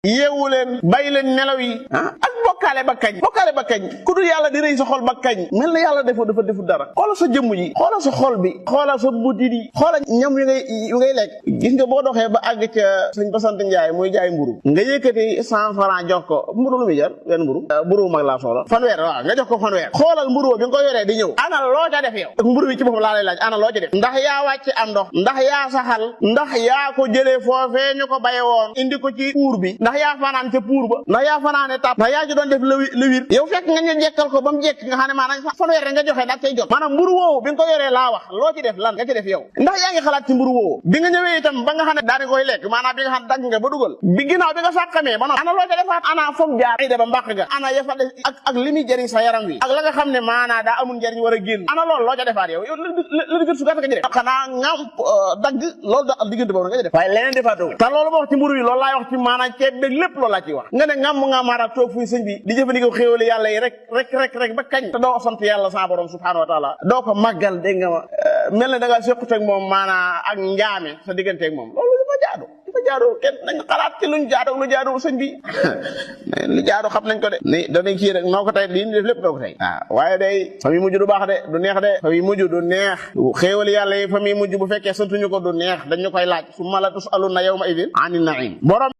yeewu leen bàyyi leen nelaw yi ak bokkaale ba kañ ku dul yàlla di rëy sa xol ba kañ mel na yàlla dafa defu dara xoolal sa jëmm ji xoolal sa xol bi xoolal sa butit yi xoolal ñam yu ngay lekk gis nga boo doxee ba àgg ca sëñ Basant Njaay muy jaay mburu nga yëkkati 100 francs jox ko mburu lu muy jar benn mburu mag laa soxla fanweer waaw nga jox ko fanweer xoolal mburu bi nga ko yoree di ñëw ana loo ca def yow ak mburu bi ci boppam laa lay laaj ana loo ca def ndax yaa wàcc am ndox ndax yaa saxal ndax yaa ko jëlee foofee ñu ko baye woon indi ko ci puur bi ndax yaa fanaan ca puur ba ndax yaa fanaane tàpp ndax yaa ci doon def lewir yow fekk nga ñu jekkal ko ba mu jekk nga xam ne maanaam fanweer rek nga joxee daal cay jot maanaam mburu woowu bi nga ko yoree laa wax loo ci def lan nga ci def yow ndax yaa ngi xalaat ci mburu woowu bi nga ñëwee itam ba nga xam ne daani koy lekk maanaam bi nga xam ne dagg nga ba dugal bi ginnaaw bi nga sàqamee ba noonu ana loo ca defaat ana foog jaar ay de ba mbàq ga ana yafa ak li muy jëriñ sa yaram wi ak la nga xam ne maanaa daa amul njëriñ war a génn ana loolu loo ca defaat yow la digër su gàtt nga ci def xanaa ngam dagg loolu da diggante boobu nga ci def waaye leneen defaatoo te loolu ma wax ci mburu bi loolu laay wax ci maanaam ceeb beeg lépp loolu laa ciy wax nga ne ngam nga maanaam toog fuy sëñ bi di jëfandikoo xéewali yàlla yi rek ba kañ te doo sant yàlla sa borom subhanahu wa taala doo ko màggal dégg nga mel ne da nga sequt ak moom maanaa ak njaame sa digganteeg moom loolu dafa jaadu kenn nañ xalaat ci luñ jaadu lu jaadu sëñ bi lu jaadu xam nañ ko de ni danañ kii rek noo ko tey lii ñu def lépp doo ko tey waaye day fa muy mujj du baax de du neex de fa muy mujj du neex xéewal yàlla yi fa muy mujj bu fekkee santuñu ko du neex dañu koy laaj su ma la tus aluna yawma idin anin naim borom